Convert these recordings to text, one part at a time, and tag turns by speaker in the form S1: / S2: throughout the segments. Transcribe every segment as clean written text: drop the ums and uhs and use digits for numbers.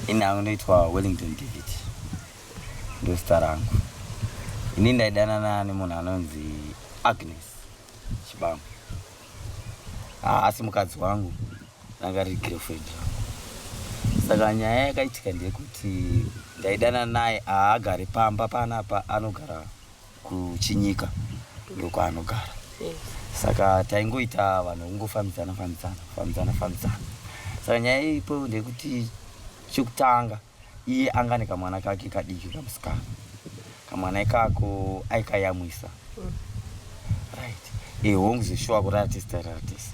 S1: Ini hangu ndoitwa Wellington David, ndozita rangu. Ini ndaidanana nemunhu anonzi Agnes Chibamu. Haasi mukadzi wangu, ranga riri girlfriend yangu. Saka nyaya yakaitika ndeyekuti ndaidanana naye, haagari pamba panapa, anogara kuChinyika, ndokwaanogara. Saka taingoita vanhu kungofambidzana fambidzana fambidzana fambidzana. Saka nyaya iripo ndeyekuti chekutanga iye anga ane kamwana kake kadiki kamusikana, kamwana ikako aikayamwisa. Right, hongu zveshuwa kuratista ratisa.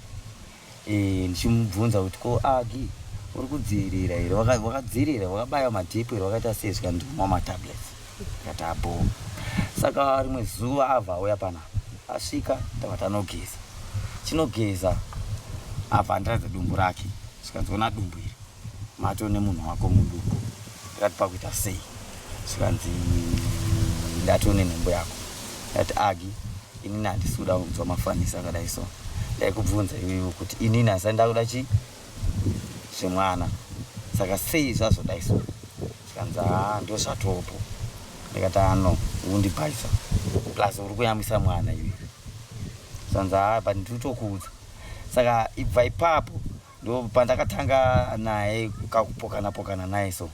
S1: Ndichimubvunza kuti ko Agi uri kudzivirira here, wakadzivirira, wakabaya madhipu here, wakaita sei? Zvikanzi ndikumwa matablets. Ndikati abo. Saka rimwe zuva abva auya panapa, asvika tabva tanogeza, chinogeza abva andiratidza dumbu rake, zvikanzi ona dumbu iri, mato nemunhu wako mudumbu. Ndikati pakuita sei? Zvikanzi ndatone nhumbu yako. Ndati Agi, inini handisi kuda kunzwa mafanisi akadai so, ndaikubvunza iwewe kuti inini handisati ndakuda chi zvemwana, saka sei zvazodai so? Zvikanzi haa ndo zvatopo. Ndikati ano undibhaisa plus uri kuyamwisa mwana iwe. Zvanzi haa but ndiri kutokuudza. Saka ibva ipapo ndo pandakatanga naye kakupokana pokana naye so,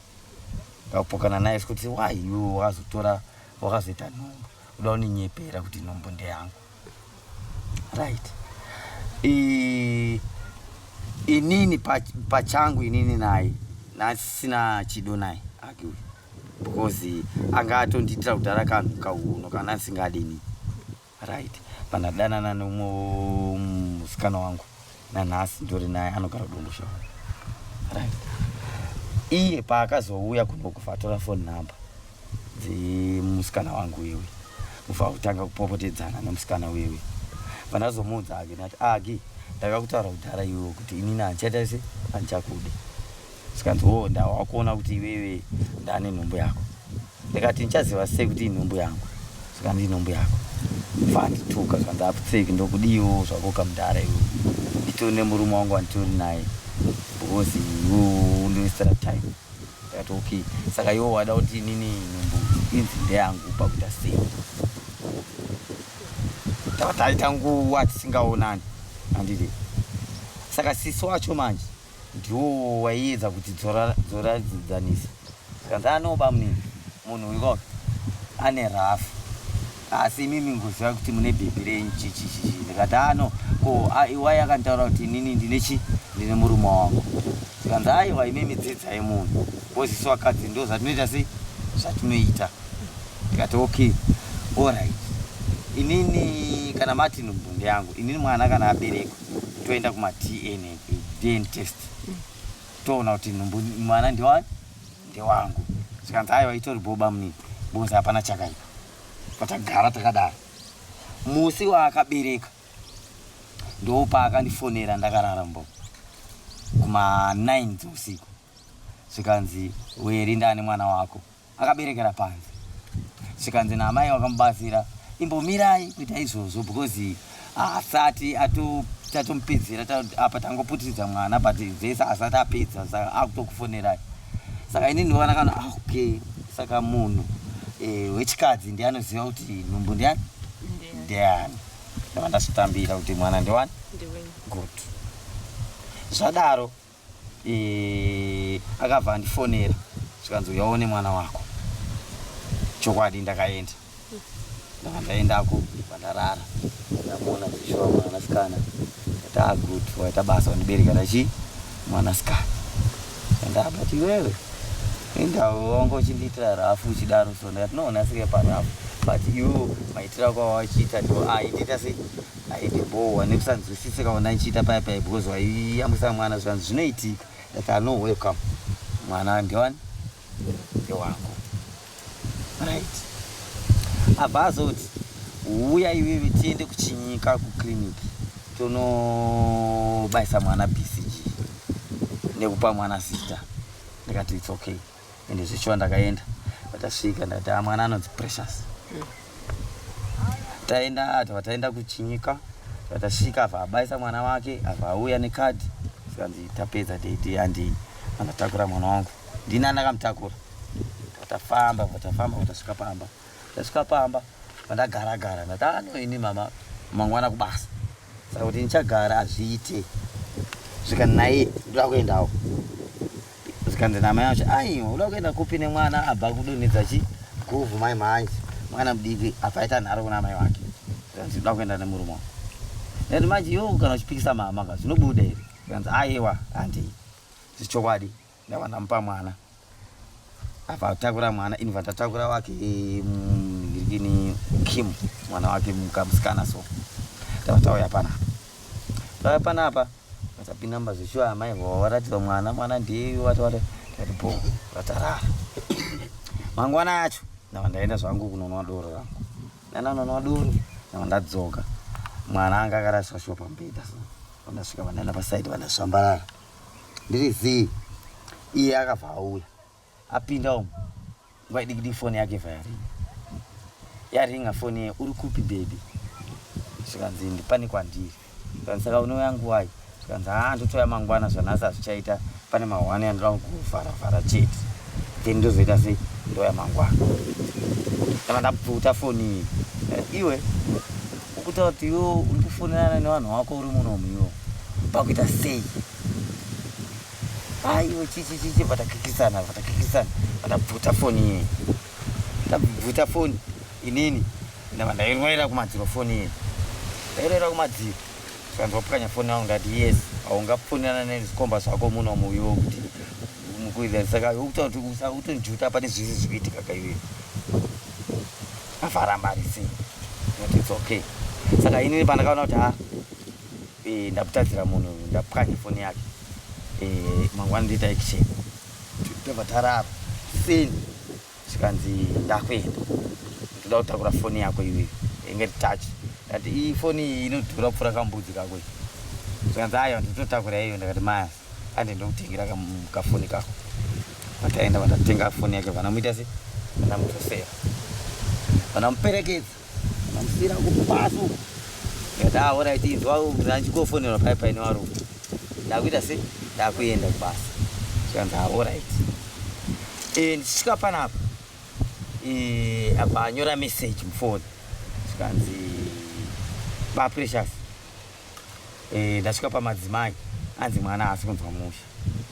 S1: kakupokana naye kuti why iwe wakazotora wakazoita nhumbu, uda kundinyepera kuti nhumbu ndeyangu. Right, inini pachangu inini naye nasina chido naye Agi uyu, because anga atondiitira kudhara kanhu kauno kana asingadini. Right, pandadanana nemumwe musikana wangu, nanhasi ndori naye, anogara Domboshava. Right, iye paakazouya kunokufa atora phone number dzemusikana wangu wewe, kubva kutanga kupopotedzana nemusikana wewe, pandazomuudza Agi, ndati Agi, ndakakutaura kudhara iwewe kuti inini handichaita se handichakude. Zvikanzi o ndawakuona kuti iwewe ndane nhumbu yako. Ndikati ndichaziva sei kuti inhumbu yangu? Zvikanzi inhumbu yako. Vandituka, zvikanzi apfutseki, ndokudiwo zvako kamudhara iwe, nditori nemurume wangu wanditori naye because iwe undoisira time. Ndikati okay, saka iwe wada kuti inini nhumbu inzi ndeyangu pakuita sei? Tava taita nguva tisingaonani, handiti? Saka sisi wacho manje ndiwo waiedza kuti dzoradzanisa. Zvikanzi anoba munini munhu uyu ko ane rafu, asi imimi ngoziva kuti mune bhebhi renyu chichichichi. Ndikati ano ko iwai akanditaura kuti inini ndine chi ndine murume wangu. Zvikanzi aiwa, imimi dzidzai munhu because isu vakadzi ndo zvatinoita sei zvatinoita. Ndikati okay, alright, inini kana mati nhumbu ndeyangu, inini mwana kana aberekwa toenda kuma DNA DNA test, toona kuti nhumbu mwana ndewani ndewangu. Zvikanzi aiwa, itori boba munini because hapana chakaipa. Patagara takadaro, musi waakabereka ndopaakandifonera ndakarara mbo kuma 9 dzeusiku, zvikanzi weri ndane mwana wako akaberekera panze. Zvikanzi naamai wakamubatsira, imbomirai kuita izvozvo because asati tatomupedzera apa, tangoputiridza mwana but zvese asati apedza, saka akutokufonerai. Saka inini ndovana kana ah, okay, saka munhu wechikadzi ndiye anoziva kuti nhumbu ndiani ndeyani. Ndava ndazvitambira kuti mwana ndewani. Good, zvadaro akabva andifonera, zvikanzi uyaone mwana wako. Chokwadi ndakaenda, ndabva ndaendako, vandarara, ndamuona zvishuwa mwanasikana. Ndati ah, good, waita basa wandibereka nachi mwanasikana. Ndabati iwewe indawo wanga uchindiitira rafu uchidaro so. Ndikati no, nasike parafu, but iwo maitiro ako awachiita ndo aindiita sei, aindibhowa nekusanzwisisika wandandichiita paya paya because waiyamwisa mwana. Zvikanzi zvinoitika. Ndati ano welcome, mwana ndewani ndewangu. Right, abva azoti uya iwewe tiende kuChinyika kuclinic tonobaisa mwana BCG nekupa mwana zita. Ndikati it's okay. Ende zvichiwa ndakaenda, vatasvika ndati ah, mwana anonzi Precious. Taenda, tava taenda kuChinyika, vatasvika abva abaisa mwana wake, abva auya nekadhi, zvikanzi tapedza daddy, handei. Andatakura mwana wangu. Ndini andakamutakura. Tafamba, tafamba, tasvika pamba. Tasvika pamba, pandagara gara ndati ano ini mama mangwana kubasa. Saka kuti ndichagara hazviite. Zvikanzi naye ndoda kuendawo. Zvikanzi namai vacho aiwa uda kuenda kupi nemwana abva kudonhedza chi guvhu mai manje mwana mudiki abva aita nharo kuna mai vake. Zvikanzi ndoda kuenda nemurume wangu. Ndati manje iwe kana uchipikisa mama ka zvinobuda here? Zvikanzi aiwa handei. Zvechokwadi ndabva ndamupa mwana abva atakura mwana ini bva wake ngirikini Kim mwana wake mukamusikana so ndabva tauya panapa tauya panapa vatapinda mumba zveshuwa amai varatidza mwana mwana ndiye wati wati ndati bo vatarara mangwana acho ndabva ndaenda zvangu kunonwa doro rangu ndaenda kunonwa doro ndabva ndadzoka mwana anga akaraswa shuwa pamubhedha so vandasvika vandaenda pasaidi vandasvambarara ndiri zii iye akabva auya apinda umu nguva idikidi foni yake ibva yaringa yaringa foni iye uri kupi bebi zvikanzi ndipane kwandiri zvikanzi saka unouya nguvai zvikanzi haa ndotouya mangwana zvanhasi hazvichaita pane mahwani andoda kuvhara vhara chete then ndozoita sei ndouya mangwana ndava ndabvuta foni iyi iwe ukutaura kuti iwe uri kufonerana nevanhu vako uri munomu iwe pakuita sei aiwe chichichichi vatakikisana vatakikisana vatabvuta foni iye tabvuta foni inini ndava ndairwaira kumadziro foni iye ndairwaira kumadziro saka ndopwanya foni yangu ndati yes haungafonirana nezvikomba zvako munomu iwe kuti mukuita saka ukutaura kuti utonjuta pane zvese zvikuitika kaiwe afaramba ari sei not it's okay saka inini pandakaona kuti ha e, ndakutadzira munhu ndapwanya foni yake e, mangwana ndoita action tobva tarara seni zvikanzi ndakuenda ndoda kutakura foni yako iweyo inge touch ndati iyi foni iyi inodhura kupfuura kambudzi kako zvikanzi aiwa nditotakura iyo ndakati maya ande ndokutengera kafoni kako vataenda vandatenga foni yake vanamuita se vanamudzosera vanamuperekedza vanamusira kupasi uku ndikati ah orit inzwa ndachikofonerwa pai paine varume ndakuita se ndakuenda kubasa zvikanzi ah orit e, ndichisvika panapa e, apa anyora message mufoni zvikanzi baprecious e, ndasvika pamadzimai anzi mwana haasi kunzwa mushe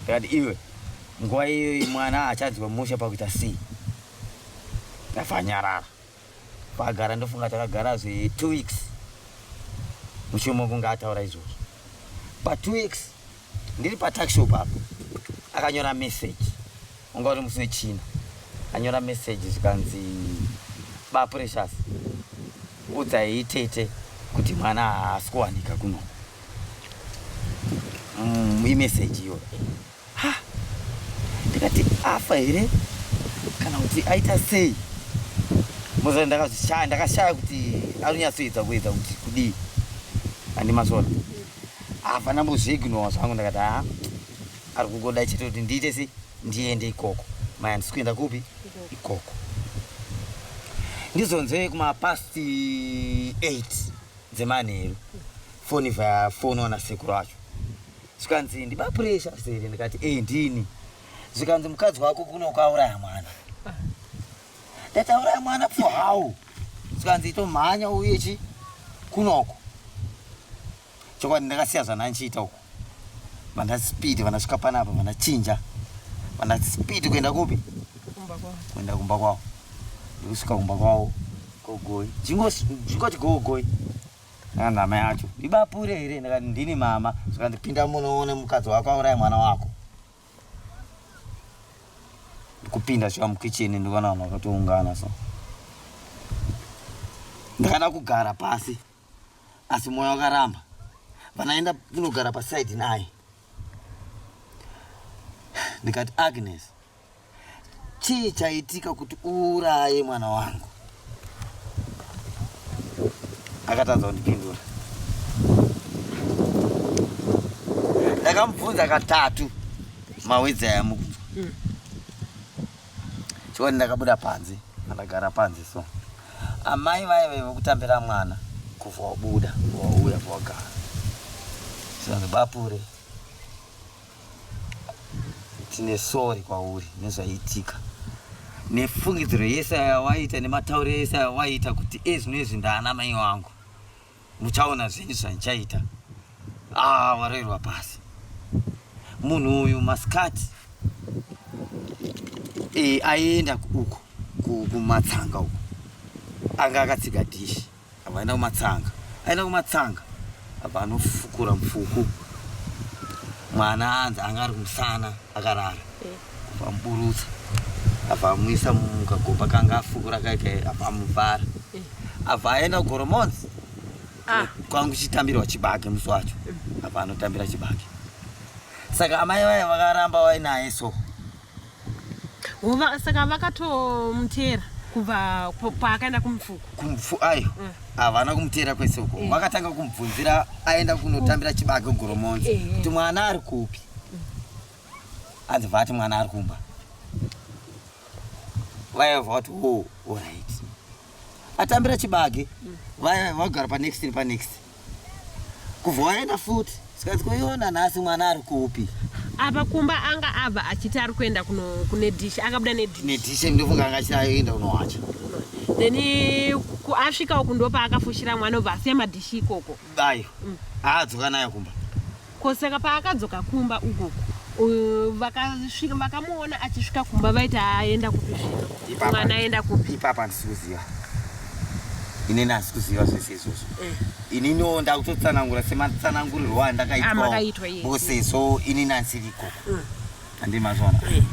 S1: ndikati iwe nguva iyoyi mwana achanzwa mushe pakuita sei ndabva anyarara pagara ndofunga takagara zve two weeks mushure mokunge ataura izvozvo pa two weeks ndiri patuckshop apa akanyora message unga uri musi wechina anyora message zvikanzi ba precious udzai tete kuti mwana haasi kuwanika kuno mm, imeseji iyoyo ha ndikati afa here kana kuti aita sei moza ndakazvishaya ndakashaya kuti arikunyatsoedza kuedza kuti kudii andimasona afa ndambozviignowa zvangu ndakati ha ari kungoda chete kuti ndiite sei ndiende ikoko mai handisi kuenda kupi ikoko ndizonzwe kumapast 8 dzemanheru foni ibva yafonwa nasekuru acho zvikanzi ndibapuresha sere ndikati e ndini zvikanzi mukadzi wako kuno ukauraya mwana ndati auraya mwana for how zvikanzi itomhanya uye chi kunoko chokwadi ndakasiya zvandanchiita uko vandaspeed vandasvika panapa vandachinja vandaspeed kuenda kupi kuenda kumba kwavo ndikusvika kumba kwavo gogoi jingoti gogoi ndakati amai acho ndibapure here ndakati ndini mama zvikanzi pinda munoone mukadzi wako auraya mwana wako ndikupinda svika mukicheni ndikuona vanhu vakatoungana so ndakada kugara pasi asi moyo wakaramba vanaenda kunogara pasaidi naye ndikati agnes chii chaitika kuti uuraye mwana wangu akatadza kundipindura ndakamubvunza katatu mawedzi aya mukunzwa mm. Chiwani ndakabuda panze, ndakagara panze so. Amai vaye vekutambira mwana kubva wabuda wauya wagara. Zvanzi bapure. Tine sorry kwauri nezvaitika nefungidziro yese yawaita nematauro ese awaita kuti ezvino izvi ndaana mai wangu. Muchaona zvenyu zvandichaita. Ah, warairwa pasi. Munhu uyu masikati e, aenda uko kumatsanga uko anga akatsiga dhishi abva aenda kumatsanga aenda kumatsanga abva anofukura mufuku mwana anzi anga ari kumusana akarara eh. abva amuburutsa abva amuisa mukagomba kanga afukura kaika abva amuvhara eh. abva aenda kugoromonzi ah. kwangu chitambirwa chibage musi wacho mm. abva anotambira chibage saka amai vaya vakaramba vainaye so
S2: Hova saka vakatomuteera kubva paakaenda kumufuku.
S1: Kumfu ayo. Mm. Havana kumuteera kwese uko. Mm. Vakatanga kumubvunzira aenda kunotambira chibage Goromonzi mm. kuti mwana ari kupi. Mm. Anzi vati mwana ari kumba. Vaya vati oh, all right. Atambira chibage. Mm. Vaya vagara pa next pa next. Kubva waenda futi zvikanzi koiona nhasi mwana ari kupi?
S2: Apa kumba anga abva achiti ari kuenda kune dish akabuda
S1: nedish. Nedish ndofunga anga achiti aenda kunowacha.
S2: Then asvika uku ndopaakafushira mwana obva asiya madhishi ikoko.
S1: Ayo. Mm. Adzoka nayo kumba.
S2: Ko saka paakadzoka kumba ukoko vakasvika vakamuona achisvika kumba vaiti aenda kupi zvino mwana aenda kupi
S1: ipapa handisi kuziva inini handisi kuziva zvese izvozvo eh. ininiwo ndakutotsanangura sematsanangurirwo andakaitwa ah, sezvo inini handisiri ikoko mm. handi mazvona eh.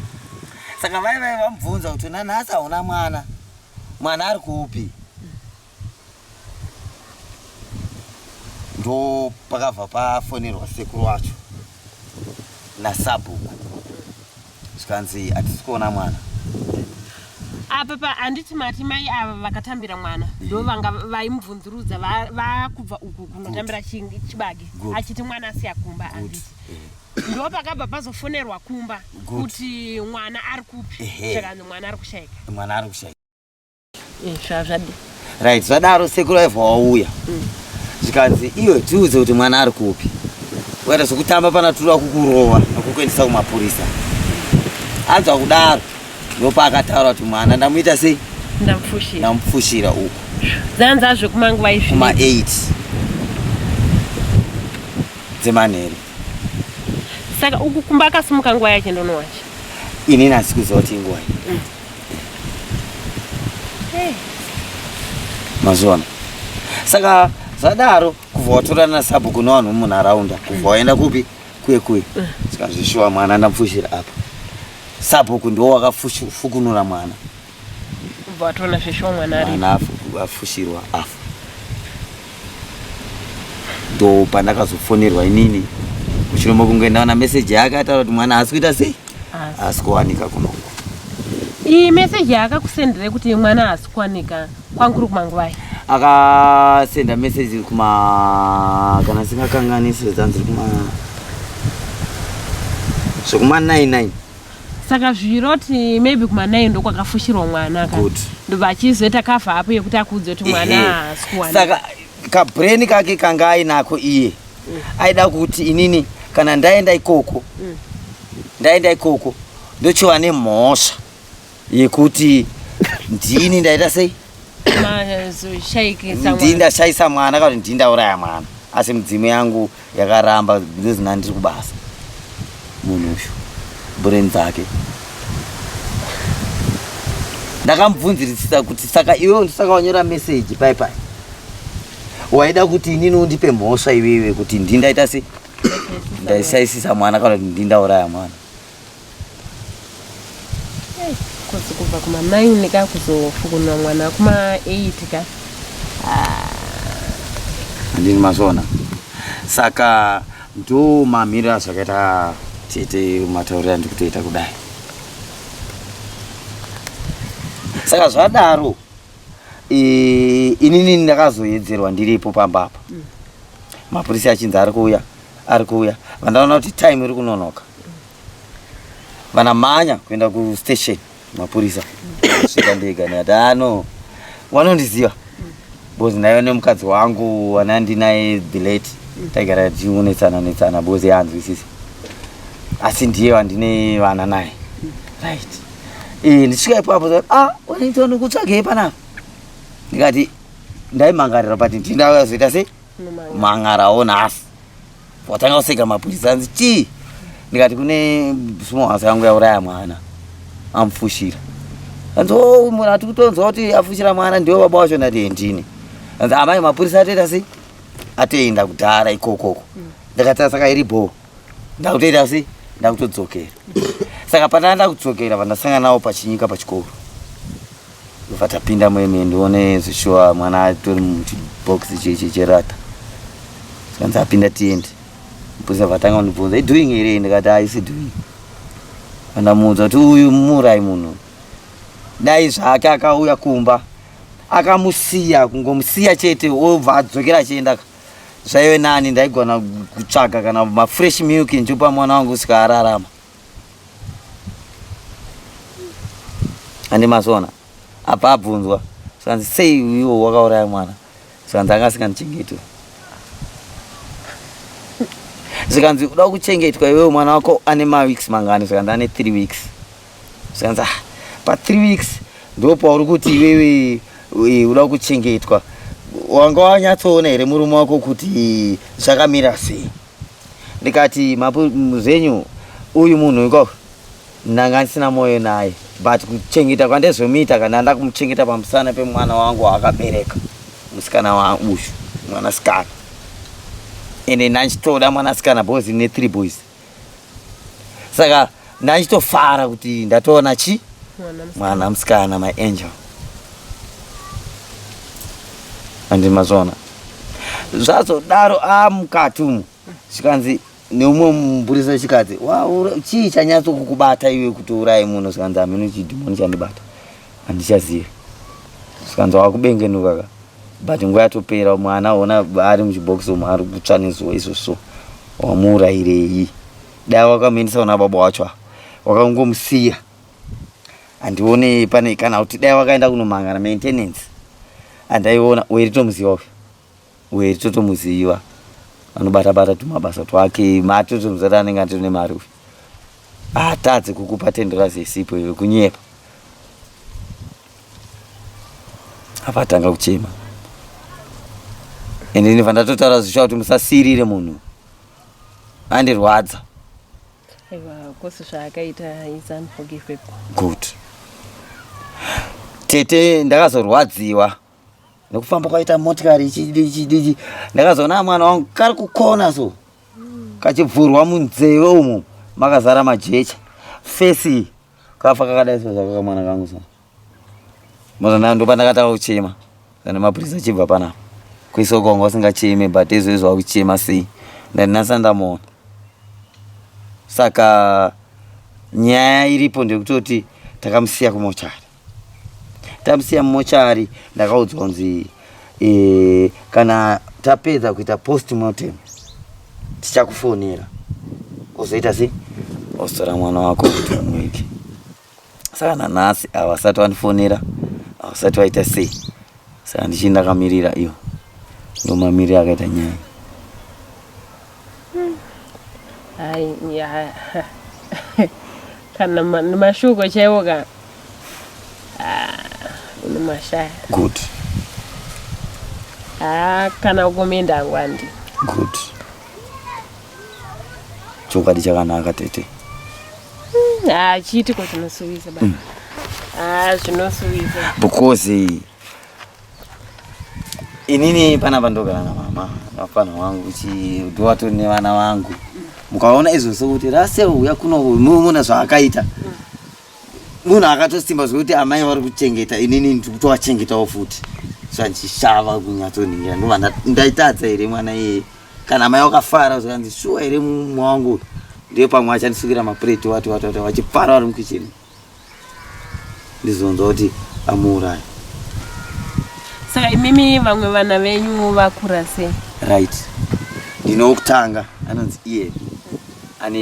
S1: saka vai vai vamubvunza kuti nanhasi hauna mwana mwana ari kupi ndo pakabva pafonerwa sekuru wacho nasabhuku zvikanzi hatisi kuona mwana
S2: apa pa handiti mati mai ava vakatambira mwana ndo vanga vaimubvunzurudza vakubva uku kunotambira chibage achiti mwana asiya kumba handiti eh. ndo pakabva pazofonerwa kumba kuti mwana ari kupi zvakanzi mwana ari kushaika
S1: mwana ari kushaika
S2: Eh, zvazvadi
S1: right zvadaro sekuru aibva wauya mm. zvikanzi iwe tiudze kuti mwana ari kupi ukaita zvekutamba pana tiri kukurova nekukuendesa kumapurisa anzwa kudaro ndopaakataura kuti mwana ndamuita sei ndamupfushira uku
S2: zanza zvekumanguva
S1: izvi kuma 8 dzemanheru
S2: saka uku kumba akasimuka nguva yacho ndonowacha
S1: inini handisi kuziva kuti inguva mm. Mazviona? Saka zvadaro kubva watorana nasabhuku nevanhu vemunharaunda kubva waenda kupi kuye kuye mm. saka zvishuwa mwana ndamfushira apa sabhuku ndiwo wakafukunura mwana
S2: kubva watoona zvishuwa mwana
S1: ari mwana afushirwa afa ndo pandakazofonerwa inini mushure mekunge ndaona meseji yake ataura kuti mwana haasi kuita sei haasi kuwanika kunoku
S2: iyi meseji yaakakusendere kuti mwana haasi kuwanika kwanguri kumanguvai
S1: akasenda meseji kuma kana singakanganisi dzanzi kuma zvekuma 99
S2: saka zviroti maybe kuma 9 ndokwakafushirwa mwana ka ndobva achizoita cover apo yekuti akuudze kuti mwana haasi kuwanika
S1: saka kabrain kake kanga ainako iye mm. aida kuti inini kana ndaenda ikoko mm. ndaenda ikoko ndochiva nemhosva yekuti ndini ndaita sei ndini ndashaisa mwana kana kuti ndini ndauraya mwana asi mudzimu yangu yakaramba ndozina ndiri kubasa munhu uyu brain dzake ndakamubvunzirisisa kuti saka iwewe ndisaka wanyora meseji pai pai waida kuti inini undipe mhosva iwewe kuti ndini ndaita sei ndaisaisisa mwana kana kuti ndini ndauraya mwana
S2: Kozi kubva kuma 9 ka kuzofukunura mwana kuma 8 ka.
S1: Handini mazviona saka ndo mamiriro azvakaita tete matauriro andiri kutoita kudai saka zvadaro inini ndakazoyedzerwa ndiripo pamba apa mm. mapurisa achinzi ari kuuya ari kuuya vandaona kuti time iri kunonoka vanamhanya kuenda kustation mapurisa svika ndega ndikati ano ah, wanondiziva because ndaiva nemukadzi wangu ana ndinaye the late taigara tichionetsana netsana because yaanzwisisi Asi ndiye wandine vana naye. Right. Eh, ndisvika ipapo ah, waniita ndikutsvagei panapa. Ndikati ndaimangarira but ndindazoita sei? Mangarawo nhasi. Watanga kuseka mapurisa anzi chii? Ndikati kune small house yangu yauraya mwana. Amufushira. Anzi oh munhu ati kutonzwa kuti afushira mwana ndiwe baba wacho ndati ndini. Anzi amai mapurisa atoita sei? Atoenda kudhara ikokoko. Ndakati saka iri bho. Ndakutoita sei? Ndakutodzokera. Saka pandanga ndakudzokera vandasangana navo pachinyika pachikoro. Ndobva tapinda mueme ndione zvishuwa mwana atori muchibhokisi cherata. Zvikanzi apinda tiende. Mupurisa vatanga kundibvunza idoing here ndikati haisi doing. Andamuudza kuti uyu muurayi munhu. Dai zvake akauya kumba akamusiya kungomusiya chete obva adzokera achienda zvaive nani ndaigona kutsvaga kana mafresh milk ndichipa mwana wangu kusvika ararama. Andi mazona apa abvunzwa zvikanzi sei iwo wakauraya mwana zvikanzi anga asingandichengeti zvikanzi uda kuchengetwa iwewe mwana wako ane maweeks mangani zvikanzi ane 3 weeks zvikanzi ah, pa 3 weeks ndopauri kuti iwewe uda kuchengetwa wanga wanyatsoona here murume wako kuti zvakamira sei ndikati zvenyu uyu munhu ikoko ndanga ndisina moyo naye but kuchengeta kwandezomuita kana ndakumuchengeta pamusana pemwana wangu waakabereka musikana wangu uyu mwanasikana ende ndanchitoda mwanasikana because ne 3 boys saka ndanchitofara kuti ndatoona chi mwana musikana my angel andimazvona zvazodaro amukati umu zvikanzi neumwe mupurisa wechikadzi chii chanyatso kukubata iwe kuti uraye munhu zvikanzi hameno chidhimoni chandibata handichazivi zvikanzi wakubengenuka ka but nguva yatopera mwana ona ari muchibhokisi umu ari kutsva nezuva izvozvo wamuurayirei dai wakamuendesa kuna baba wacho wakangomusiya handione pane kana kuti dai wakaenda kunomangana maintenance andaiona weri tomuziva uyu weri totomuziva anobata bata tumabasa twake matotomuziva kuti anenge atori nemari uyu atadze kukupa tendera zesipo iwe kunyepa apa atanga kuchema ende ndibva ndatotaura zvisha kuti musasirire munhu andirwadza
S2: Aiwa, kosi zvaakaita is unforgivable.
S1: Good. Tete ndakazorwadziwa nekufamba kwaita motikari ichidi ndakazoona mwana wangu kari kukona so kachibvurwa munzeve umu makazara majecha fesi kafa kakadai so zvakaka mwana kangu so mozana ndopandakatanga kuchema kana mapurisa achibva panapa kuisa kwanga usingacheme but izvo izvo wakuchema sei ndandinasa ndamuona saka nyaya iripo ndekutoti takamusiya kumochari tamusiya mumochari ndakaudzwa kunzi e, kana tapedza kuita postmortem tichakufonera ozoita sei ozotora mwana wako kuti umuike saka nanhasi havasati vandifonera havasati vaita sei saka ndichii ndakamirira iyo ndomamirira akaita nyaya
S2: Hai, ya. Kana mashoko chaiwo ka. Ah, unomashaya.
S1: Good.
S2: Ah, kana ukomenda hangu handi.
S1: Good. Chokwadi chakanaka tete.
S2: Ah, chiitiko chinosuwisa baba. Ah, zvinosuwisa.
S1: Because inini panapa ndogara namama vafana wangu chidowatori nevana vangu mukaona izvo sokuti rase uya kuno muona zvaakaita munhu akatosimba zvekuti amai vari kuchengeta inini ndiri kutovachengetawo futi zvandishava kunyatsoningira ndova ndaitadza here mwana iyeye kana amai wakafara zvikanzi shuwa here mumwe wangu ndiye pamwe achandisukira mapureti wati wati wati vachipfara vari mukicheni ndizonzwa kuti amuuraya
S2: saka imimi vamwe vana venyu vakura sei
S1: right ndine wokutanga anonzi iye ane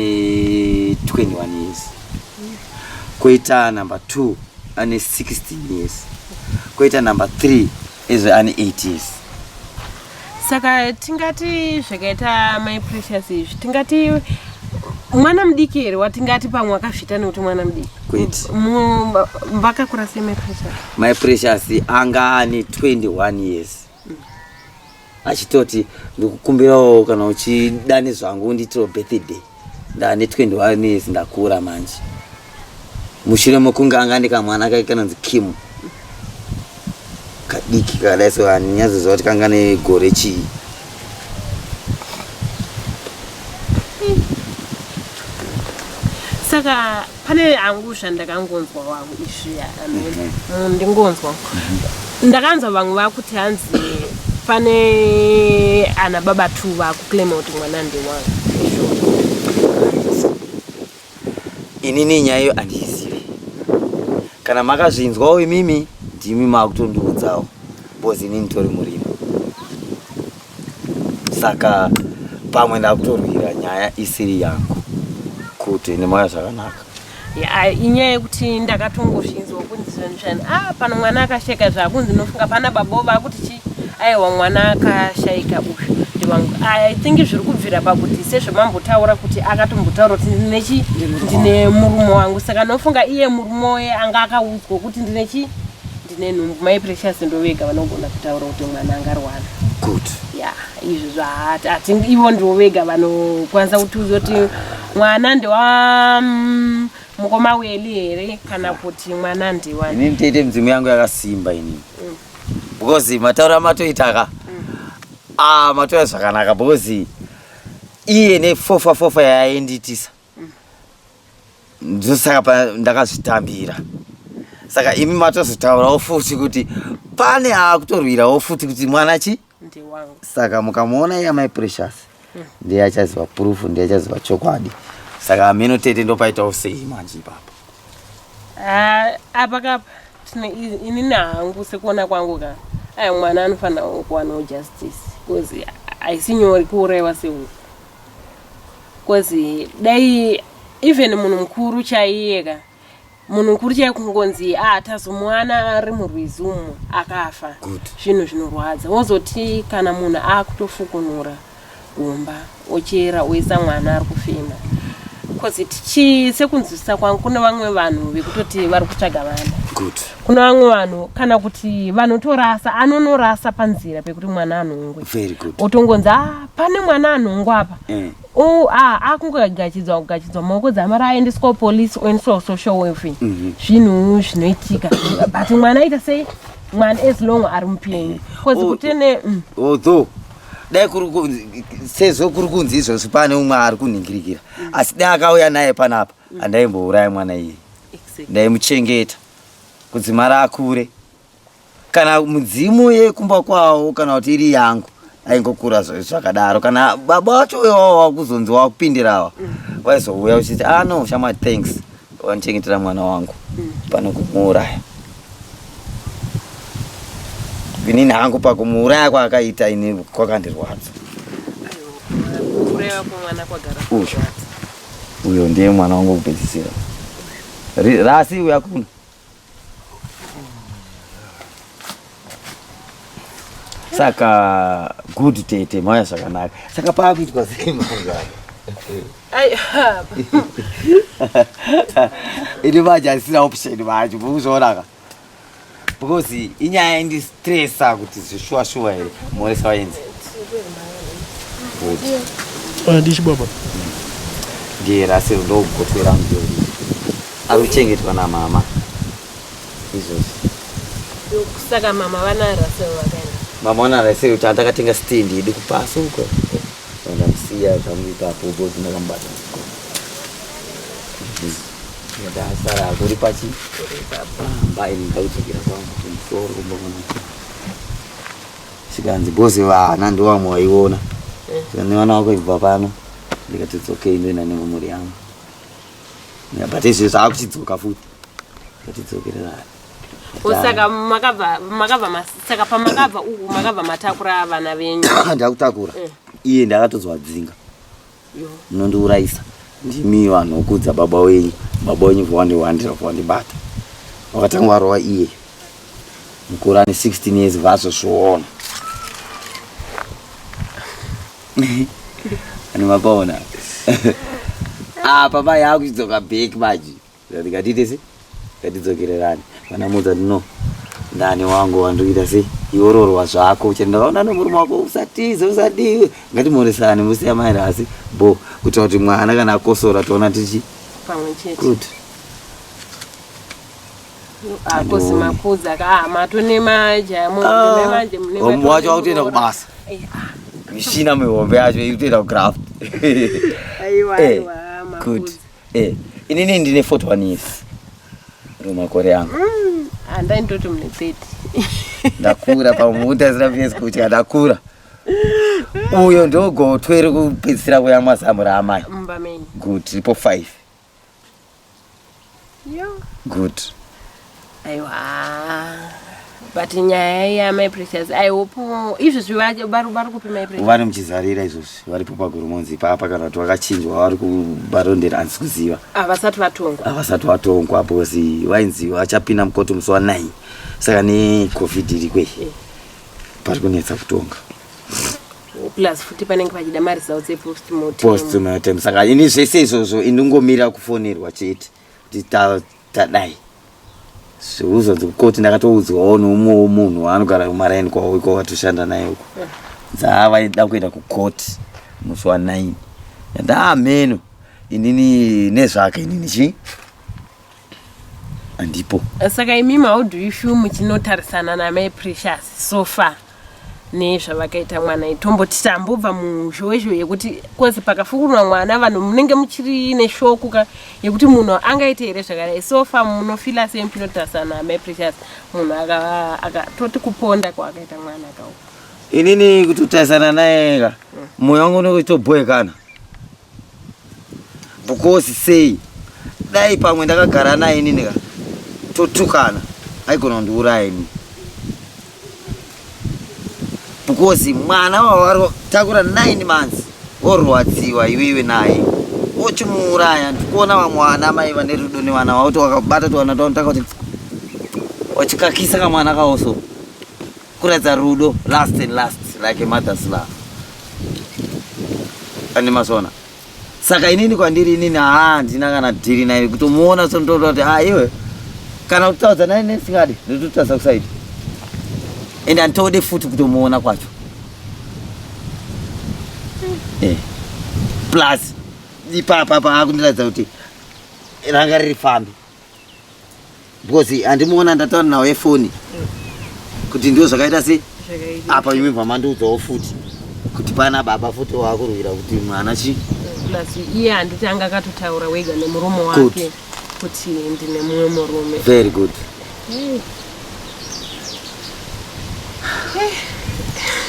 S1: 21 years koita number 2 ane 16 years koita number 3 ezve ane 8 years
S2: saka tingati zvakaita my precious izvi tingati Mwana mudiki here watingati pamwe akazviita nekuti mwana mudiki?
S1: Kwete.
S2: Vakakura sei Mai Precious?
S1: Mai Precious anga ane 21 years. Achitoti ndikukumbirawo kana uchida nezvangu undiitiro birthday. Ndane 21 years ndakura manje. Mushure mokunge anga ane kamwana kake kanonzi Kim. Kadiki kakadai so handinyatsoziva kuti kanga negore chii.
S2: Saka pane hangu zvandakangonzwa wangu izvi mhm. ndingonzwa ndakanzwa vamwe vakuti hanzi pane ana baba two vakuclaima kuti mwana ndewangu.
S1: Inini nyaya iyo handiizivi. Kana makazvinzwawo imimi ndimi makutondiudzawo because inini nditori murimi. Saka pamwe ndakutorwira nyaya isiri yangu kuti nemauya zvakanaka.
S2: Ya, inyaya yekuti ndakatongozvinzwa kunzi zvinhu zvani ah pano mwana akashaika zvakunzi nofunga pana baba vakuti chi aiwa mwana akashaika uyu ndiwangu. I think zviri kubvira pakuti sezvamambotaura kuti akatombotaura kuti ndine chi ndine murume wangu, saka nofunga iye murume waye anga akaudzwa kuti ndine chi ndine nhumbu. Mai Precious ndovega vanogona kutaura kuti mwana angarwara.
S1: Good.
S2: Ya, izvi zvaati ivo ndivo vega vanokwanisa kutiudza kuti mwana ndewa mukoma Weli here kana kuti mwana ndewa.
S1: Inini tete midzimu yangu yakasimba inini. Because mataura amatoita ka. Ah, mataura zvakanaka because iye nefofa fofa yaindiitisa. Ndosaka ndakazvitambira. Saka imi matozotaurawo futi kuti pane akutorwirawo futi kuti mwana chi
S2: ndewangu.
S1: Saka mukamuona iye Mai Precious ndiye achaziva proof, ndiye achaziva chokwadi. Saka ameno tete ndopaitawo sei manje ipapo?
S2: Ah, apa kapa tine inini hangu sekuona kwangu ka aya mwana anofanira kuwanawo justice because haisi nyore kuuraiwa sehuku because dai even munhu mukuru chaiye ka munhu mukuru chaiye kungonzi ah tazomuwana ari murwizi umu akafa zvinhu zvinorwadza. Wozoti kana munhu akutofukunura gomba ochera oisa mwana ari kufema cause tichi sekunzwisisa kwangu kune vamwe vanhu vekutoti vari kutsvaga vana.
S1: Good.
S2: Kuna vamwe vanhu kana kuti vanotorasa anonorasa panzira pekuti mwana anhongwe.
S1: Very good.
S2: Otongonzi ah pane mwana anhongwa apa. Oh, ah, akungogachidzwa kugachidzwa maoko dzamara aendeswa kupolice oendeswa kusocial welfare. Zvinhu zvinoitika. But mwana aita sei? Mwana as long ari mupenyu. Cause kutene
S1: Although dai kuri kunzi sezvo kuri kunzi izvozvi pane umwe ari kunhingirikira asi dai akauya naye panapa handaimbouraya mwana iye. Ndaimuchengeta kudzimara akure. Kana mudzimu yekumba kwavo kana kuti iri yangu aingokura zvakadaro. Kana baba vacho iwawo wakuzonzi wakupindirawa waizouya uchiti ah no shamwari thanks wandichengetera mwana wangu pano kumuuraya. Inini hangu pakumuuraya kwaakaita ini kwakandirwadza.
S2: Kuuraiwa kwemwana kwagara
S1: Uyu.
S2: kurwadza.
S1: Uyo ndiye mwana wangu wekupedzisira. Rasi uya kuno. Saka good tete mauya zvakanaka. Saka paakuitwa sei manje apa?
S2: Ai,
S1: Ini manje asina option manje mukuzviona ka. Because inyaya indistressa kuti zvishuwa shuwa here moresa waenzi. Good.
S3: Ndichi baba.
S1: Ndiye rasi ndogotwe rangu iri. Ari kuchengetwa namama. Izvozvi.
S2: Saka mama vana Russell vakaenda.
S1: Mama vana Russell kuti andakatenga stand yedu kupasi uko. Ndamusiya zvangu ipapo because ndakamubata. Ndasara kuri pachi. Pamba ini ndakudzokera kwangu kumusoro kumba kwangu. Zvikanzi boss vana ndivo vamwe vaiona. Zvikanzi nevana vako ibva pano. Ndikati it's okay ndoenda nemhuri yangu. But izvi zvakuchidzoka futi. Ngatidzokererane.
S2: Saka makabva, makabva saka pamakabva uku makabva matakura vana venyu.
S1: Ndakutakura. Iye ndakatozovadzinga. Munondiurayisa. Ndimi vanhu vokudza baba wenyu. Baba wenyu vandiwandira vandibata. Vakatanga varova iye. Mukuru ane 16 years vazozviona. Ani mapaona. Apa mai akuchidzoka back manje. Ndikatiite sei? Ngatidzokererane. Vanamuudza kuti no. Ndani wangu wandikuita sei? Iwororwa zvako. Chero ndakaona nomurume wako usatize usadiwe. Ngatimuonesane musiya mai rasi. Bo kuitira kuti mwana kana akosora toona tichi
S2: pamwe chete.
S1: Good.
S2: Akosi makudza ka ah, matone majaya
S1: Ah,
S2: manje mune
S1: Vamwe wacho vakutoenda kubasa. Mishina mihombe yacho iri kutoenda kugraft.
S2: Aiwa
S1: Eh,
S2: aiwa
S1: Good.
S2: makudza.
S1: Eh, inini ndine 41 years. Ndo makore angu.
S2: Handai ndoti mune 30.
S1: Ndakura pamutasira fesi kutya ndakura. Uyo ndogotwe rekupedzisira kuyamwa zamu raamai.
S2: Mumba menyu.
S1: Good, ripo 5.
S2: Yo.
S1: Good.
S2: Aiwa. But nyaya yamai Precious, I hope izvozvi vari kupi mai Precious?
S1: Vari muchizarira izvozvi, varipo paGoromonzi ipapa kana kuti vakachinjwa vari kubarondera handisi kuziva.
S2: Havasati vatongwa.
S1: Havasati vatongwa because vainzi vachapinda mukoti musi wa 9. Saka neCovid iriko iyi. Pari kunetsa kutonga.
S2: Plus futi panenge pachida maresults epostmortem.
S1: Postmortem. Saka ini zvese izvozvo indingomira kufonerwa chete kuti tadai. Zveuzonzi kukoti ndakatoudzwawo neumwewo munhu waanogara kumaraini kwavo iko vatoshanda naye uko. Dzaa vaida kuenda kukoti musi wa 9. Ndaameno inini nezvake inini chii? Andipo.
S2: Saka imimi how do you feel muchinotarisana namai Precious so far nezvavakaita mwana? Tomboti tambobva muzhowezhowe yekuti kozi pakafukunwa mwana vanhu munenge muchiri neshoku ka yekuti munhu angaite here zvakadai. So far munofila sei muchinotarisana namai Precious munhu akatoti kuponda kwaakaita mwana akaupa?
S1: Inini kutotarisana naye ka moyo wangu unotobhoekana. Because sei dai pamwe ndakagara naye inini ka totukana aigona kundiuraya inini. Because mwana wavatakura 9 months worwadziwa iwewe naye wochimuuraya. Ndikuona vamwe vana mai vane rudo nevana vavo kuti wakabata twana twavo taka kuti wachikakisa kamwana kawo so kuratidza rudo last and last like a mother's love. Ane mazona. Saka inini kwandiri inini haa handina kana dhiri naye kutomuona so ndotoda kuti haa iwe kana kutaudza naye nesingadi ndototarisa kusaidi ende handitode futi kutomuona kwacho. Plus ipapa paakundiratidza kuti ranga riri fambi. Because handimuona ndataura nawo yefoni kuti ndio zvakaita sei apa imi bva mandiudzawo futi kuti pana baba futi waakurwira kuti mwana chi
S2: Plus iye handiti anga akatotaura wega nemurume wake kuti ndine mumwe murume.
S1: Very good.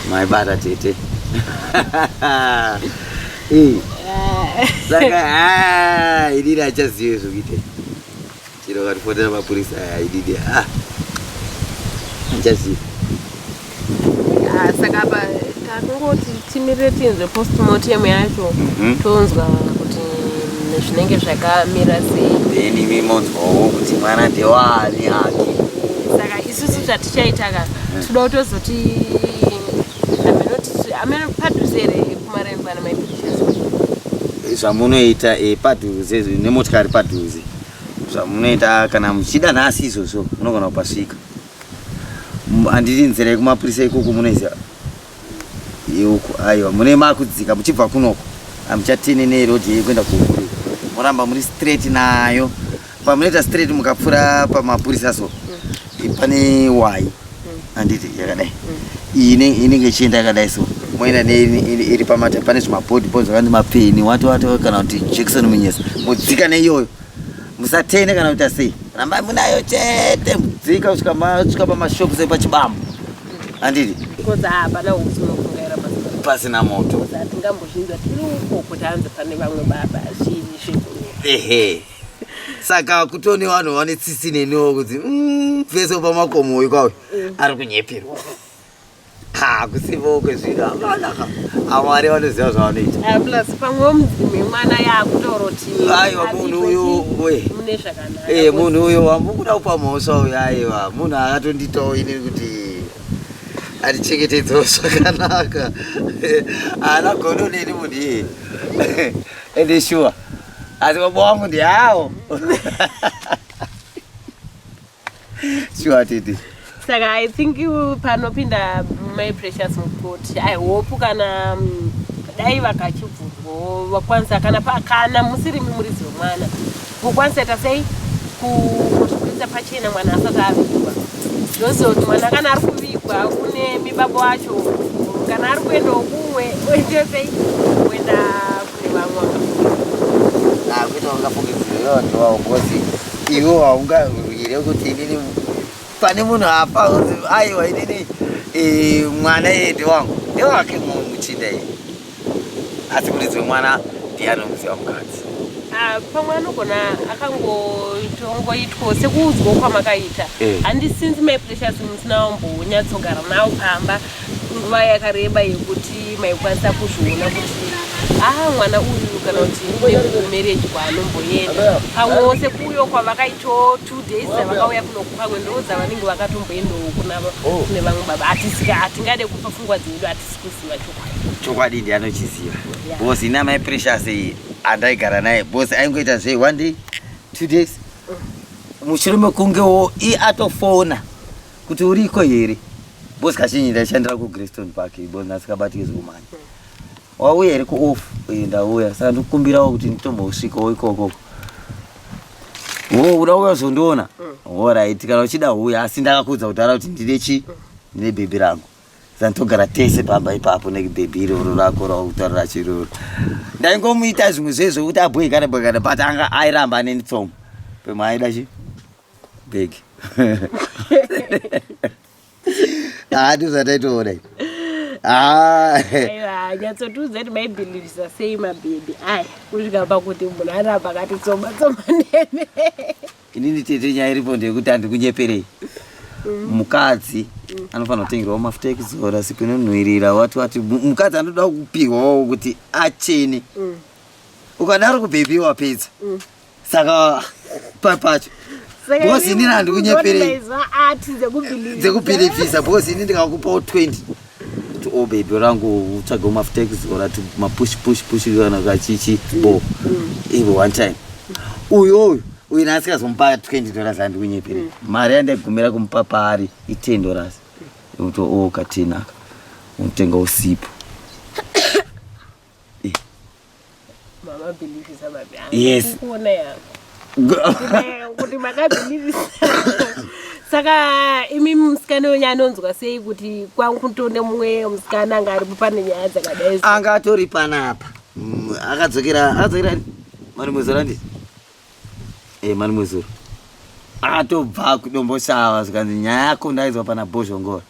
S1: Maibata tete. Saka inini achazive zvekuita. Chero vakatifonera mapurisa aya inini achazive.
S2: Saka apa takungoti timirire tinzwe postmortem yacho tonzwa kuti zvinenge zvakamira sei.
S1: Then imi monzwawo kuti mwana ndewani hake.
S2: Saka isusu zvatichaita ka toda kutozoti ameno padhuze here kumaraini kwana mai Precious?
S1: Zvamunoita padhuze nemotikari padhuze. Zvamunoita kana muchida nhasi izvozvo munogona kupasvika. Handiti nzira yekumapurisa ikoko munoiziva? Uku aiwa mune makudzika muchibva kunoko hamuchatene nerodhi yekuenda kuhukuri. Moramba muri straight nayo. Pamunoita straight mukapfuura pamapurisa so pane wai handiti yakadai. Iyi inenge ichienda yakadai so moenda iri pamata pane zvimabhodhi bhodhi zvakanzi mapeni wati wati kana kuti Jackson Munyesa modzika neiyoyo. Musatene kana kuita sei. Rambai munayo chete mudzika kusvika masvika pamashopu sepachibambo. Handiti?
S2: Because hapana hutsi unofungaira
S1: pasina moto.
S2: Because hatingambozvinzwa tiri uko kuti hanzi pane vamwe baba zvii zvekunyepa.
S1: Ehe. Saka kutone vanhu vane tsitsi neniwo kuti pese pamakomo uyu kwawe ari kunyeperwa. Ha, kusipo kwezvinhu hapana. Amwari vanoziva zvavanoita.
S2: Plus pamwewo mudzimu yemwana yakutoroti
S1: Aiwa, munhu uyu, we.
S2: mune zvakanaka.
S1: Munhu uyu wambukuda kupa mhosva uyu aiwa munhu akatonditawo ini kuti atichengetedzewo zvakanaka. Haana godo neni munhu iyeye. Ende sure. Asi baba wangu ndiawo. Sure tete.
S2: Saka I think panopinda Mai Precious mukoti, I hope kana dai vakachibvunzwawo vakwanisa kana kana musiri muridzi wemwana kukwanisa ita sei kuzvibudisa pachena mwana asati avigwa. Ndoziva kuti mwana kana ari kuvigwa kune mibabo wacho, kana ari kuendawo kumwe oita sei kuenda kune vamwe
S1: vakafungidzira. Kuita ungafungidzira iwe ndiwawo because iwe haungarwire kuti inini pane munhu apa unzi aiwa inini mwana iye ndewangu, ndewake muchinda iye, asi muridzi wemwana ndiye anomuziva mukadzi.
S2: Ah, pamwe anogona akangotongoitwa sekuudzwa kwamakaita. Handi since Mai Precious musina wambonyatsogara nawo pamba nguva yakareba yekuti maikwanisa kuzviona kuti ah, mwana uyu kana kuti nekumarriage kwaanomboenda, pamwewo sekuuyo kwavakaitawo 2 days dzavakauya kuno, pamwe ndo dzavanenge vakatomboendawo kune vamwe baba. Hatisika, hatingade kupa pfungwa dzedu, hatisi kuziva chokwadi.
S1: Chokwadi ndiye anochiziva because ina Mai Precious iyi andaigara naye because aingoita zvei one day, 2 days, mushure mekungewo iye atofona kuti uriko here, because kazhinji ndaishandira kuGreystone Park because ndasikabatiki zvekumhanya. Wauya here kuoff? Ndauya, saka ndikukumbirawo kuti nditombosvikawo ikoko. Wo uda uya uzondiona? Alright, kana uchida uya, asi ndakakuudza kudhara kuti ndine chi ndine bhebhi rangu, saka nditogara tese pamba ipapo nekibhebhi iroro rako rautaurira chiroro. Ndaingomuita zvimwe zvezvo kuti abhoikane boikane, but anga airamba aneni tsomo pemwe aida chi bhegi. Ah, ndizvataitoona. Ah.
S2: Aiwa, nyatsotiudza kuti maibhilivhisa sei mabhebhi aya kusvika pakuti munhu aramba akati tsoma tsoma neme.
S1: Inini tete, nyaya iripo ndeyekuti handikunyeperei, mukadzi anofanira kutengerwawo mafuta ekuzora, sipo inonhuhwirira, wati wati. Mukadzi anoda kupihwawo kuti achene. Ukadaro kubhebhi wapedza. Saka papacho because inini handikunyeperei.
S2: Ati dzekubhilivhisa.
S1: Dzekubhilivhisa, because ini ndikakupawo 20 kuti o bhebhi rangu utsvagewo mafuta ekuzora, mapush push push kana kachichi bo ivo one time uyu uyu uyu naasikazomupa $20, handikunyeperei, mari yandaigumira kumupa paari i$10 yekuti o katenaka unotenga usipo.
S2: Mamabhilivhisa babi?
S1: Yes.
S2: Kuona yako kuti makabhilivhisa. Saka imi musikana wenyu anonzwa sei kuti kwangu tone mumwe musikana anga aripo pane nyaya dzakadai?
S1: Anga atori panapa. Akadzokera mari mwezuro, handiti? Mari mwezuro atobva kuDomboshava, zvikanzi nyaya yako ndaizwa pana Bhozhongora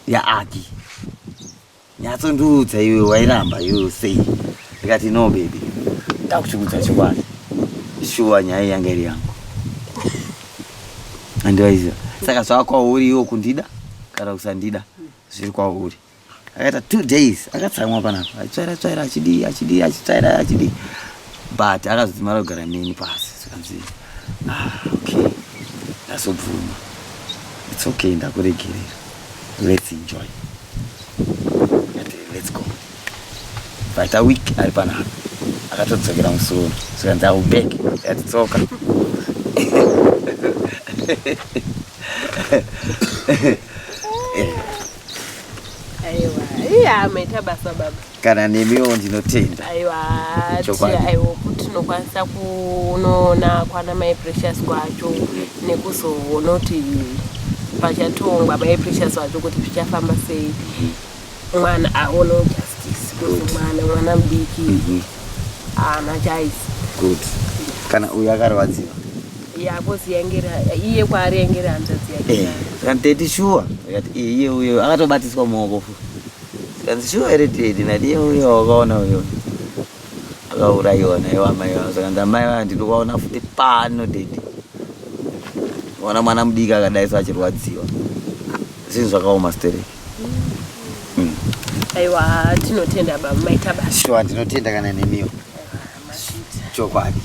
S1: yaaki nyatsondiudza, iwe wairamba iwe sei? Ndikati, "No baby, ndakuchikudza chokwadi, shuwa nyaya iyi yanga iri yangu, andivaiziva. Saka zvava kwauri iwo kundida kana kusandida, zviri kwauri." Akaita 2 days akatsamwa panapa, achitsvaira tsvaira, achidii achidii, achitsvaira achidii, but akazodzimara kugara neni pasi, zvikanzi, "Ah, okay, ndazobvuma, it's okay, ndakuregerera, let's enjoy." Ndati, "Let's go." But a week ari panapa akatodzokera musoro, zvikanzi, "I'll back." Ndati, "Tsoka."
S2: Aiwa, iya, maita basa baba.
S1: Kana nemiwo ndinotenda.
S2: Aiwa.
S1: Chokwadi.
S2: Aiwa, kuti tinokwanisa kunoona kwana Mai Precious kwacho nekuzoona kuti pachatongwa Mai Precious wacho kuti zvichafamba sei, mwana aonewo justice, kuti mwana mudiki haana chaisi.
S1: Good, kana uyu akarwadziwa.
S2: Yakozi yangera iye kwaari yangera hanzvadzi yake.
S1: Zvikanzi, "Tete, shuwa?" Ndikati, "Iye uyo akatobatiswa muoko futi." Zvikanzi, "Shuwa here tete?" Ndati, "Iye uyo wakaona uyo akaurayiwa naiwo amai vavo." Zvikanzi, "Amai vavo ndinovaona futi pano tete, ona mwana mudiki akadai so achirwadziwa, zvinhu zvakaoma stereki."
S2: Aiwa, tinotenda baba, maita basa.
S1: Shuwa, ndinotenda kana nemiwo, chokwadi.